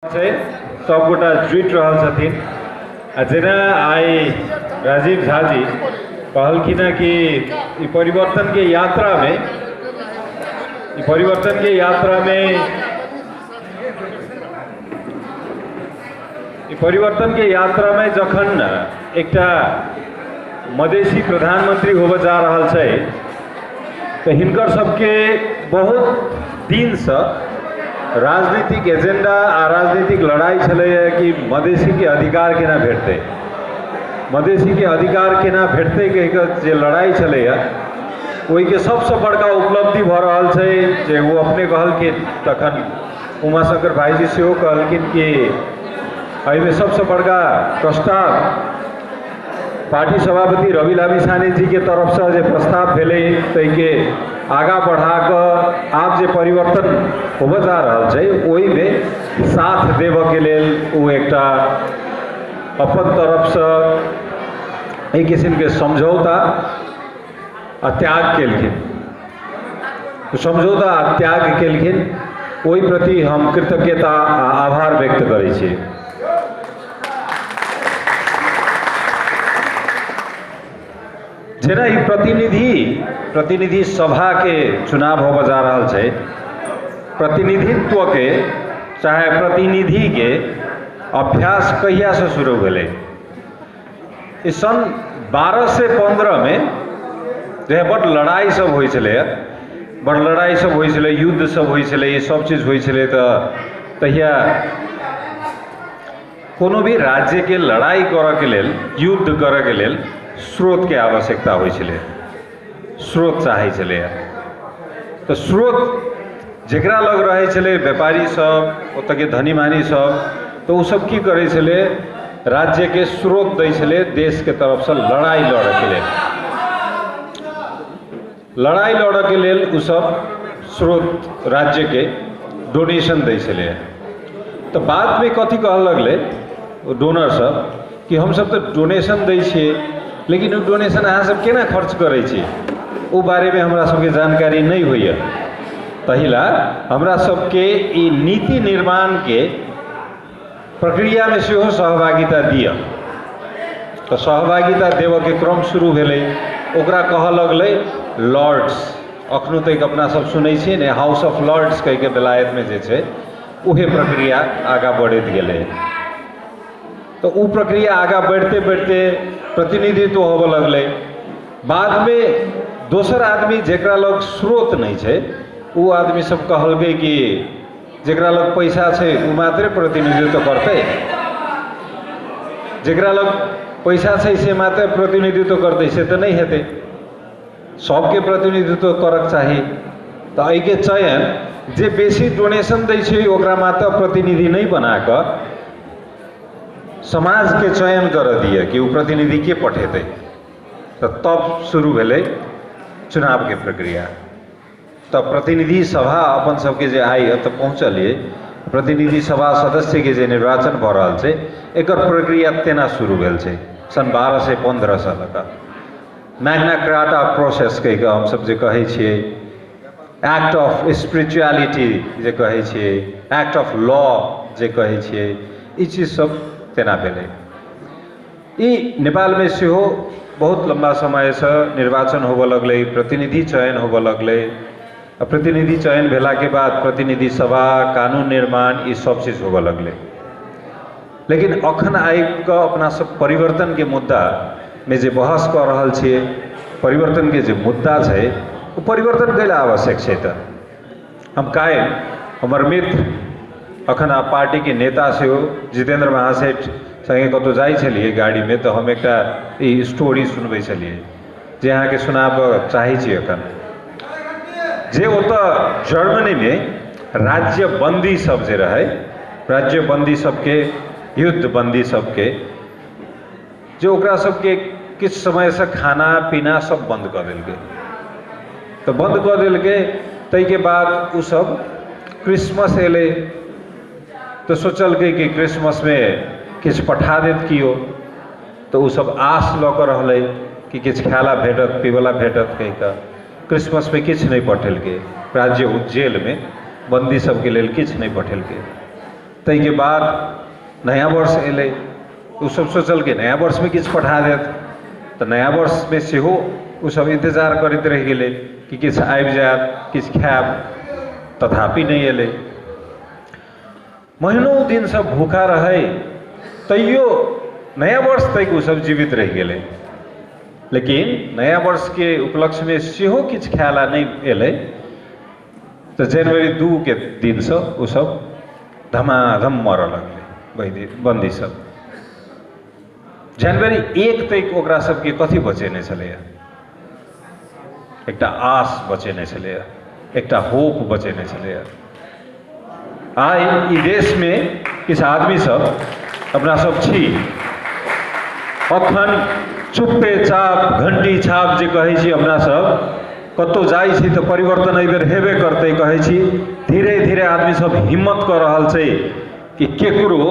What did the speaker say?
छै सबगोटा जुटि रहल छथिन। आ जेना आइ राजीव झा जी कहलखिन हँ कि ई परिवर्तनके यात्रामे ई परिवर्तनके यात्रामे ई परिवर्तनके यात्रामे जखन एकटा मधेसी प्रधानमन्त्री होबऽ जा रहल छै तऽ हिनकर सबके बहुत दिनसँ राजनीतिक एजेंडा आ राजनीतिक लड़ाइ छलैए कि मधेसीके अधिकार केना भेटतै, मधेसीके अधिकार केना भेटतै कहि कऽ जे लड़ाइ छलैए ओहिके सबसँ बड़का उपलब्धि भऽ रहल छै जे ओ अपने कहलखिन। तखन उमाशंकर भाईजी सेहो कहलखिन कि एहिमे सबसँ बड़का प्रस्ताव पार्टी सभापति रवि लामिछानेजीके तरफसँ जे प्रस्ताव भेलै ताहिके आगाँ बढ़ा कऽ आब जे परिवर्तन होबऽ जा रहल छै ओहिमे साथ देबऽके लेल ओ एकटा अपन तरफसँ एक किसिमके समझौता आ त्याग केलखिन, समझौता आ त्याग केलखिन। ओहि प्रति हम कृतज्ञता आ आभार व्यक्त करै छी। जेना ई प्रतिनिधि सभाके चुनाव होबऽ जा रहल छै, प्रतिनिधित्वके चाहे प्रतिनिधिके अभ्यास कहियासँ शुरू भेलै? ई सन् 1215 में जे बड लड़ाइ सब होइ छलै, बड लड़ाइ सब होइ छलै, युद्ध सब होइ छलै, ई सब चीज होइ छलै। तऽ तहिया कोनो भी राज्यके लड़ाइ करऽके लेल, युद्ध करऽके लेल स्रोतके आवश्यकता होइ छलै, स्रोत चाहै छलै। तऽ स्रोत जकरा लग रहै छलै, व्यापारी सब, ओतऽके धनी मानी सब, तऽ ओ सब की करै छलै, राज्यके स्रोत दै छलै देशके तरफसँ लड़ाइ लड़ऽके लेल। लड़ाइ लड़ऽके लेल ओ सब स्रोत राज्यके डोनेशन दै छलै। तऽ बादमे कथी कहऽ लगलै ओ डोनर सब कि हमसब तऽ डोनेशन दै छियै, लेकिन ओ डोनेशन अहाँ सब केना खर्च करै छी ओ बारेमे हमरा सबके जानकारी नहि होइए। तहिला हमरा सबके ई नीति निर्माणके प्रक्रियामे सेहो सहभागिता दिअ। तऽ सहभागिता देबऽके क्रम शुरू भेलै। ओकरा कहऽ लगलै लॉर्ड्स। अखनो तक अपना सब सुनै छियै ने, हाउस ऑफ लॉर्ड्स कहिके बेलायतमे जे छै उहे प्रक्रिया आगाँ बढ़ैत गेलै। तऽ ओ प्रक्रिया आगाँ बढ़िते बढ़िते प्रतिनिधित्व होबऽ लगलै। बादमे दोसर आदमी जकरा लग स्रोत नहि छै ओ आदमी सब कहलकै कि जकरा लग पैसा छै ओ मात्रे प्रतिनिधित्व करतै, जकरा लग पैसा छै से मात्रे प्रतिनिधित्व करतै से तऽ नहि हेतै, सबके प्रतिनिधित्व करक चाही। तऽ एहिके चयन जे बेसी डोनेशन दै छै ओकरा मात्र प्रतिनिधि नहि बनाकऽ समाजके चयन करऽ दिअ कि ओ प्रतिनिधि के पठेतै। तऽ तब शुरू भेलै चुनावके प्रक्रिया। तऽ प्रतिनिधि सभा अपन सबके जे आइ एतऽ पहुँचल अइ, प्रतिनिधि सभा सदस्यके जे निर्वाचन भऽ रहल छै एकर प्रक्रिया तेना शुरू भेल छै सन् 1215 सँ लऽ कऽ। मैग्ना कार्टा प्रोसेस कहि कऽ हमसब जे कहै छियै, एक्ट ऑफ स्पिरिचुअलिटी जे कहै छियै, एक्ट ऑफ लॉ जे कहै छियै, ई चीज सब तेना भेलै। ई नेपालमे सेहो बहुत लम्बा समयसँ निर्वाचन होबऽ लगलै, प्रतिनिधि चयन होबऽ लगलै। आ प्रतिनिधि चयन भेलाके बाद प्रतिनिधि सभा, कानून निर्माण, ई सब चीज होबऽ लगलै। लेकिन अखन आबि कऽ अपना सब परिवर्तनके मुद्दामे जे बहस कऽ रहल छियै, परिवर्तनके जे मुद्दा छै ओ परिवर्तन कैला आवश्यक छै। तऽ हम काल्हि हमर मित्र अखन आ पार्टीके नेता सेहो जितेन्द्र महासेठ सङ्गे कतहु जाइ छलियै गाड़ीमे, तऽ हम एकटा ई स्टोरी सुनबै छलियै जे अहाँके सुनाबऽ चाहै छी अखन। जे ओतऽ जर्मनीमे राज्यबन्दी सब जे रहै, राज्यबन्दी सबके, युद्धबन्दी सबके, जे ओकरा सबके किछु समयसँ खाना पीना सब बन्द कऽ देलकै। तऽ बन्द कऽ देलकै, ताहिके बाद ओ सब क्रिसमस एलै तऽ सोचलकै कि क्रिसमसमे किछु पठा देत किओ। तऽ ओ सब आस लऽ कऽ रहलै कि किछु खाय ला भेटत, पीबऽ ला भेटत कहि कऽ। क्रिसमसमे किछु नहि पठेलकै, राज्य जेलमे बन्दी सबके लेल किछु नहि पठेलकै। ताहिके बाद नया वर्ष एलै, ओसभ सोचलकै नया वर्षमे किछु पठा देत, तऽ नया वर्षमे सेहो ओसभ इन्तजार करैत रहि गेलै कि किछु आबि जायत, किछु खायब, तथापि नहि एलै। महीनो दिनसँ भूखा रहै तैयो नया वर्ष तक ओसभ जीवित रहि गेलै, लेकिन नया वर्षके उपलक्ष्यमे सेहो किछु खाय लए नहि एलै। तऽ जनवरी 2 के दिनसँ ओसभ धमाधम मरऽ लगलै बन्दी सब। जनवरी 1 तक ओकरा सबके कथी बचेने छलैया? एकटा आस बचेने छलैया, एकटा होप बचेने छलैया। आइ ई देशमे किछु आदमी सब, अपना सब छी, अखन चुप्पे चाप घंटी छाप जे कहै छी अपना सब, कतहु जाइ छी तऽ परिवर्तन एहिबेर हेबे करतै कहै छी। धीरे धीरे आदमी सब हिम्मत कऽ रहल छै कि केकरो